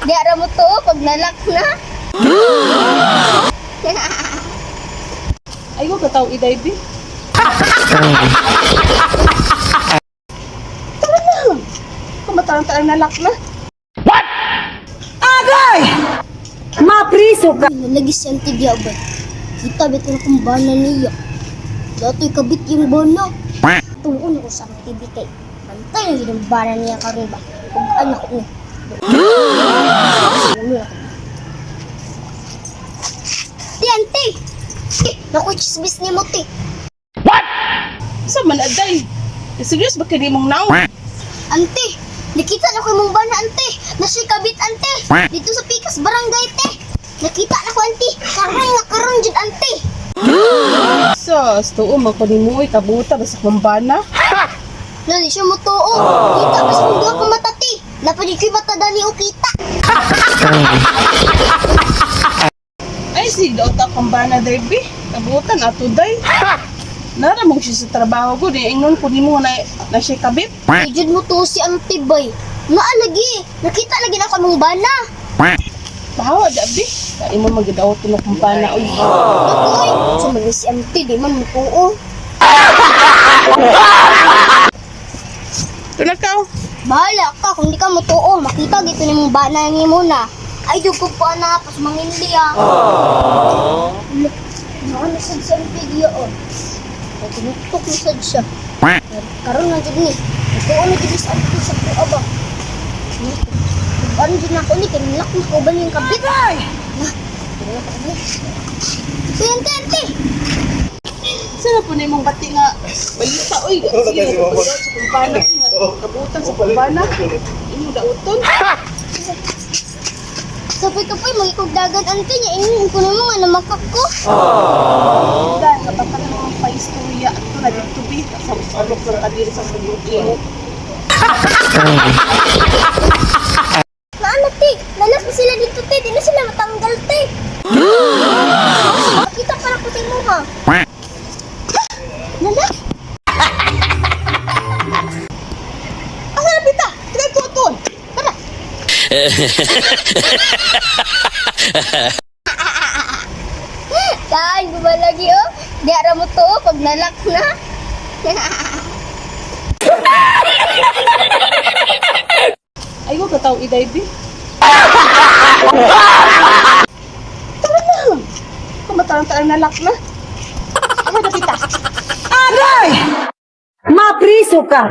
Di ara mo to pag nalak na. Ay, ko kataw iday, bi. Tara na! Kumatarang-tarang nalak na. Agay! Mapriso ka! Nalagi si Auntie Dia ba? Kita bit na kung bana niya. Dato'y kabit yung bana. Tuon ko sa Auntie Bi kay bantay na yun ang bana niya karon ba. Ug anak ko ni. Ulo na ko. Ti, Auntie! Ti, naku, chismis ni mo, ti. Sa man aday? Serious ba kini mong naw? Ante, nakita na ko imong bana, ante. Nasi kabit, ante. Dito sa Pikas Barangay, te. Nakita na ko, ante. Karon nga karon jud, ante. Sus, tuo man ko nimo oy kabuta basta kong bana. Nani siya mo tuo. Kita ba sa duha ka mata, te. Napad ko'y mata dani o kita. Ay sige daw ta kong bana day bi. Kabutan ato day. Nara mo siya sa trabaho ko di ingnon ko nimo na na siya kabit. Di jud mo tuo si ante bay. Naalagi. Nakita lagi na ko imong bana. Bawa da bi. Ka imo magidaw to kong bana oy. Naku, oy. Sumali si ante, di man mo tuo. Tunag ka. Oh. Bahala ka kung di ka mo tuo. Makita gito ni mong bana ni mo na. Ay, dugo po na. Pas mangindi ah. Ala, Ano sad sa video oh. Ay, tinuktok na sad siya. Karon na jud ni. Tuo na jud ni sa auntie sa kuha ba. Ano jud na ako ni kay nilak na ko ba niyang kabit. Na, tuo na ko ni. Ante, ante, ante. Sana po na imong bati nga balita oy. Sige na sa kong bana nga kabutan sa kong bana. Imong dauton. Kapoy kapoy magikog dagat ante niya ingin ko nimo nga namakak ko. Dahil kapag mga paistorya ato na dito bi sa usulok sa kadiri sa pag-imo. Naana te, nalas na sila dito te, di na sila matanggal te. Makita pa na ko sa imo ha. Nalas? Asa na pita? Tinag ko ton. Tara. Kain ko ba lagi oh? Di ara mo to oh, pag nalak na. Ay ko kataw iday bi. Tara na. Kumatarang-tarang nalak na. Asa na pita? Agay! Mapriso ka!